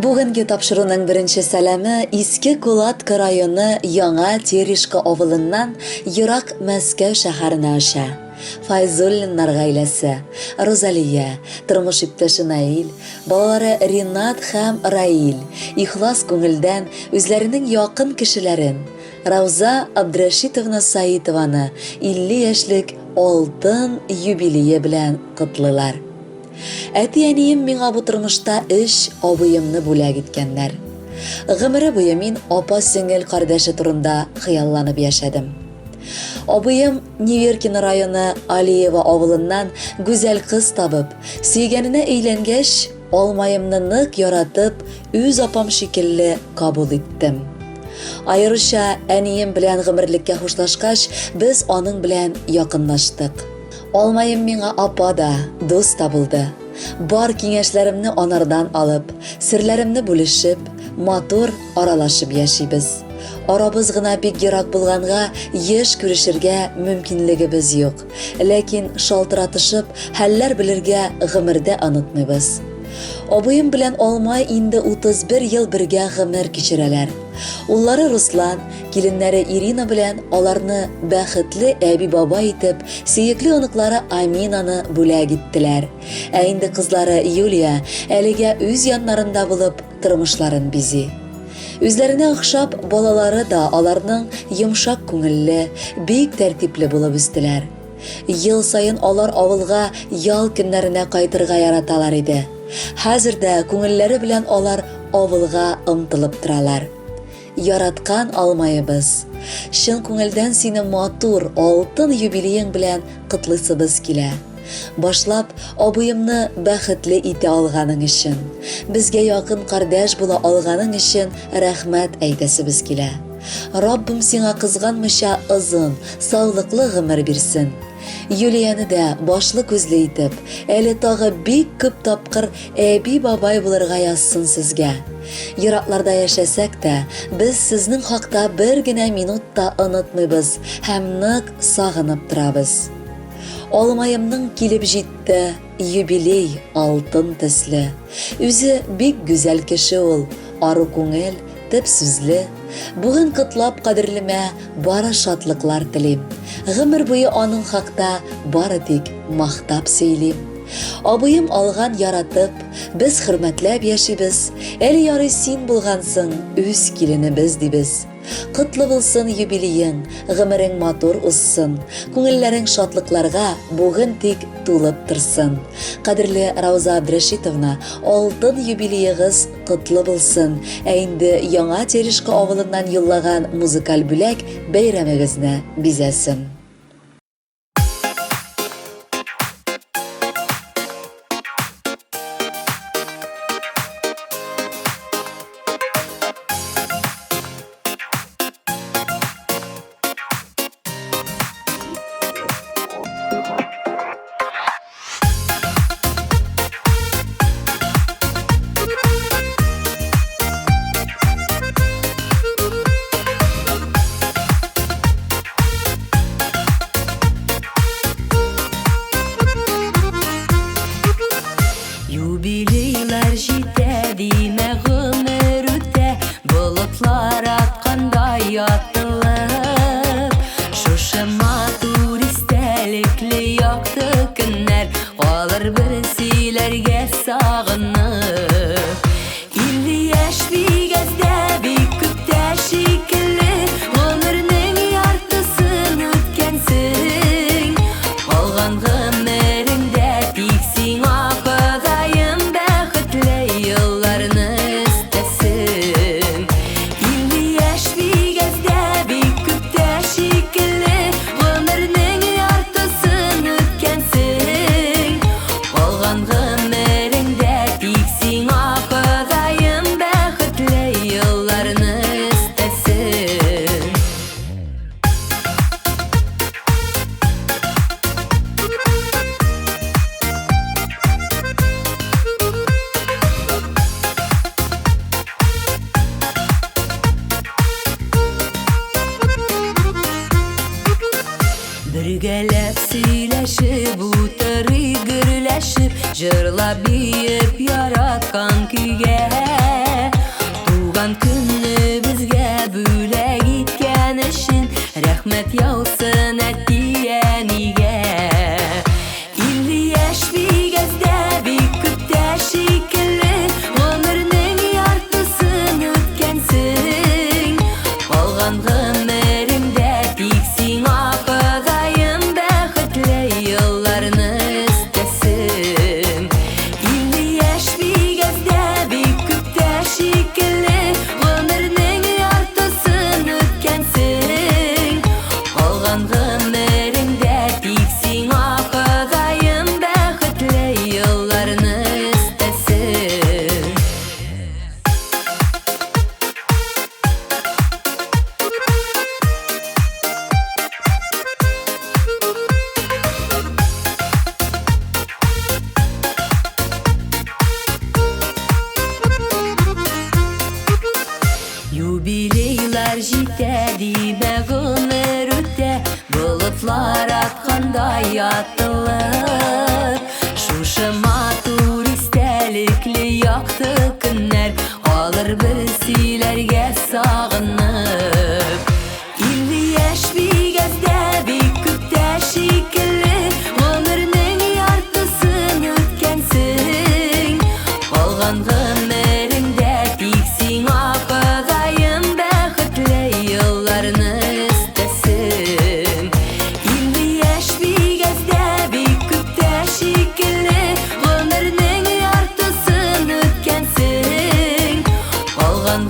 Бүгенге тапшыруның беренче сәламе Иске Кулатка районы Яңа Терешка авылыннан ерак Мәскәү шәһәренә оча. Файзуллиннар гаиләсе, Розалия, тормыш иптәше Наил, балалары Ринат һәм Раил ихлас күңелдән үзләренең якын кешеләрен, Рауза Абдрәшитовна Саитованы 50 яшьлек алтын юбилее белән котлыйлар. Әти-әнием миңа бу тормышта өч абыемны бүләк иткәннәр. Гомере буе мин апа-сеңел кардәше турында хыялланып яшәдем. Абыем Неверкино районы Алиева авылыннан гүзәл кыз табып, сөйгәненә өйләнгәч, алмаемны нык яратып, үз апам шикелле кабул иттем. Аеруча әнием белән гомерлеккә хушлашкач, без аның белән якынлаштык. Алмаем миңа апа да, дус та булды. Бар киңәшләремне анардан алып, серләремне бүлешеп, матур аралашып яшибез. Арабыз гына бик ерак булганга, еш күрешергә мөмкинлегебез юк. Ләкин шалтыратышып, хәлләр белергә гомердә онытмыйбыз. Абыем белән Алмай инде 31 ел бергә гомер кичерәләр. Уллары Руслан, киленнәре Ирина белән аларны бәхетле әби-бабай итеп, сөекле оныклары Аминаны бүләк иттеләр. Ә инде кызлары Юлия әлегә үз яннарында булып, тормышларын бизи. Үзләренә охшап, балалары да аларның йомшак күңелле, бик тәртипле булып үстеләр. Ел саен алар авылга ял көннәренә кайтырга яраталар иде. Хәзер дә күңелләре белән алар авылга омтылып торалар. Яраткан алмаебыз, чын күңелдән сине матур, алтын юбилеең белән котлыйсыбыз килә. Башлап, абыемны бәхетле итә алганың өчен, безгә якын кардәш була алганың өчен рәхмәт әйтәсебез килә. Раббым сиңа кызганмыйча озын, саулыклы гомер бирсен. Юлияне дә башлы-күзле итеп, әле тагы бик күп тапкыр әби-бабай булырга язсын сезгә. Еракларда яшәсәк тә, без сезнең хакта бер генә минут та онытмыйбыз һәм нык сагынып торабыз. Алмаемның килеп җитте юбилей алтын төсле. Үзе бик гүзәл кеше ул, ару күңел, төп сүзле. Бүген котлап кадерлемә бары шатлыклар телим. Гомер буе аның хакта бары тик мактап сөйлим. Абыем алган яратып, без хөрмәтләп яшибез. Әле ярый син булгансың, үз киленебез дибез. Котлы булсын юбилеең, гомерең матур узсын, күңелләрең шатлыкларга бүген тик тулып торсын. Кадерле Рауза Абдрәшитовна, алтын юбилеегыз котлы булсын. Ә инде Яңа Терешка авылыннан юллаган музыкаль бүләк бәйрәмегезне бизәсен. Юбилейлар җитә, димә гомер үтә, болытлар аткандай атылып. Шушы матур истәлекле якты көннәр калыр бер сөйләргә сагынып. 50 яшь бик әз дә, бик күп тә шикелле, гомернең яртысын үткәнсең. Калган гомереңдә тик сиңа Ходаем бәхетле елларны өстәсен. 50 яшь бик әз дә, бик күп тә шикелле, гомернең яртысын үткәнсең. Калган гомереңдә тик сиңа Ходаем бәхетле елларны өстәсен. Бергәләп сөйләшеп утырыйк гөрләшеп, җырлап биеп яраткан көйгә. Туган көнне безгә бүләк иткән өчен рәхмәт яусын әти-әнигә. 50 яшь бик әз дә, бик күп тә шикелле, гомернең яртысын үткәнсең. Калган гомереңдә тик сиңа Ходаем бәхетле елларны өстәсен. 50 яшь бик әз дә, бик күп тә шикелле, гомернең яртысын үткәнсең. Калган гомереңдә тик сиңа Ходаем бәхетле елларны өстәсен. Юбилейлар җитә, димә, гомер үтә, болытлар аткандай атылып. Шушы матур истәлекле якты көннәр калыр без сөйләргә сагынып. 50 яшь бик әз дә, бик күп тә шикелле, гомернең яртысын үткәнсең. Калган гомереңдә тик сиңа Ходаем бәхетле елларны өстәсен. 50 яшь бик әз дә, бик күп тә шикелле, гомернең яртысын үткәнсең. Калган